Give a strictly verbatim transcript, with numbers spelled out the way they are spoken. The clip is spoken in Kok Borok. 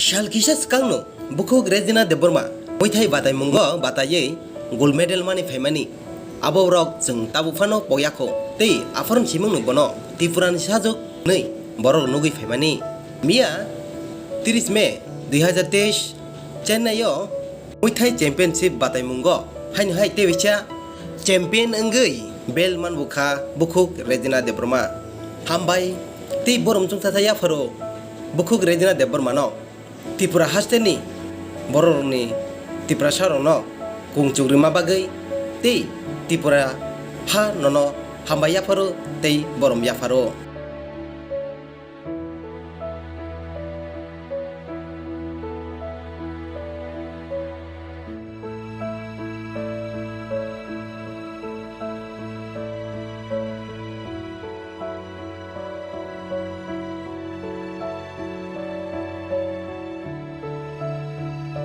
Sal kisa swkangno bukhuk Rejina Debbarma muithai bataimungo bataiwi gold medal mani phaimani. Abo rok chwng tabuk phano pokya kho, tei aphuru simungno bono Tripurani sajwk hwnwi borok nugwi phaimani. Miya tris May dui hazar teis Chennai-o muithai championship bataimungo haino hai tei waisa champion wngwi bel manbukha bukhuk Rejina Debbarma. Hambai tei borom chwngsacha yapharo bukhuk Rejina Debbarmano. Tripura hasteni bororokni Tiprasarokno kung chukrima bagwi tei Tripura ha nono hambai yapharo tei borom yapharo.